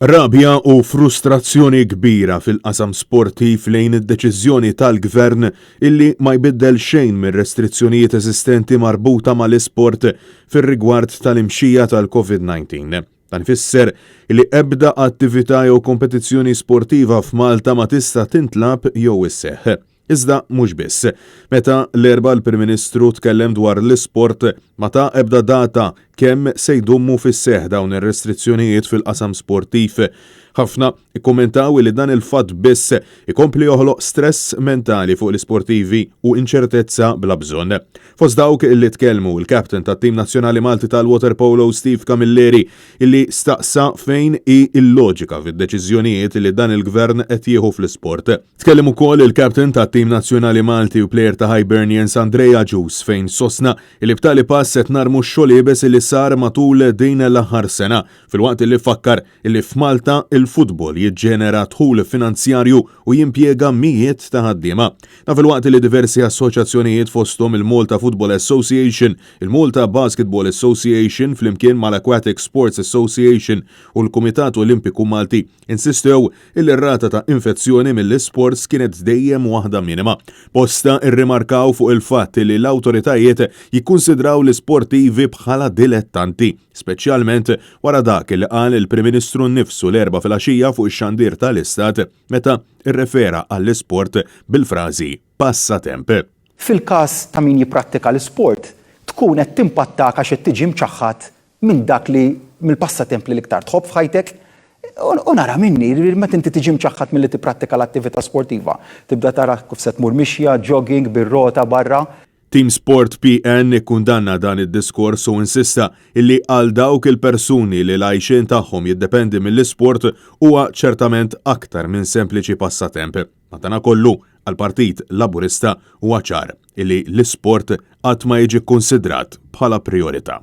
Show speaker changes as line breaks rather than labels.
Rabja u frustrazzjoni kbira fil-qasam sportiv lejn id-deċiżjoni tal-Gvern illi ma jbiddel xejn mir-restrizzjonijiet eżistenti marbuta mal-isport fir-rigward tal-imxija tal-Covid-19. Dan ifisser illi ebda attività jew kompetizzjoni sportiva f'Malta ma tista' tintlagħab jew isseħħ. Iżda mhux biss. Meta l-Erbgħa l-Prim Ministru tkellem dwar l-isport, ma ta ebda data kemm se jdumu fis-seħħ dawn ir-restrizzjonijiet fil-qasam sportiv. Ħafna kkummentaw li dan il-fatt biss ikompli joħloq stress mentali fuq l-isportivi u inċertezza bla bżonn. Fost dawk li tkellmu l-captain tat-tim nazzjonali Malti tal-waterpolo Steve Camilleri illi staqsa fejn hi l-loġika fid-deċiżjonijiet li dan il-gvern qed jieħu fl-isport. Tkellem ukoll il-captain tat-tim nazzjonali Malti u plejer ta' Hibernians Andrei Agius fejn sostna li b'tali pass qed narmu x-xogħol iebes li sar matul din l-aħħar sena filwaqt li fakkar li f'Malta il-futbol jiġġenera dħul finanzjarju u jimpjega mijiet ta' ħaddiema. Dan filwaqt li diversi assoċjazzjonijiet fosthom il-Malta Football Association, il-Malta Basketball Association flimkien mal-Aquatic Sports Association u l-Kumitat Olimpiku Malti insistew illi r-rata ta' infezzjoni mill-isports kienet dejjem waħda minima. Bosta rrimarkaw fuq il-fatt li l-awtoritajiet jikkunsidraw l-isportivi bħala dilettanti, speċjalment wara dak li qal il-Prim Ministru nnifsu l-Erbgħa filgħaxija fuq ix-xandir tal-Istat meta rrefera għall-isport bil-frażi passatemp.
Fil-każ ta' min jipprattika l-isport, tkun qed timpattak għax qed tiġi mċaħħad minn dak li, mill-passatemp li l-iktar tħobb f'ħajtek. U nara minni, meta inti tiġi mċaħħad milli tipprattika l-attività sportiva, tibda tara kif se tmur mixja, jogging, bir-rota barra.
Team Sport PN ikkundanna dan id-diskors u insista illi għal dawk il-persuni li l-għajxien tagħhom jiddependi mill-isport huwa ċertament aktar minn sempliċi passatemp. Madanakollu, għall-Partit Laburista huwa ċar illi l-isport qatt ma jiġi kkunsidrat bħala prijorità.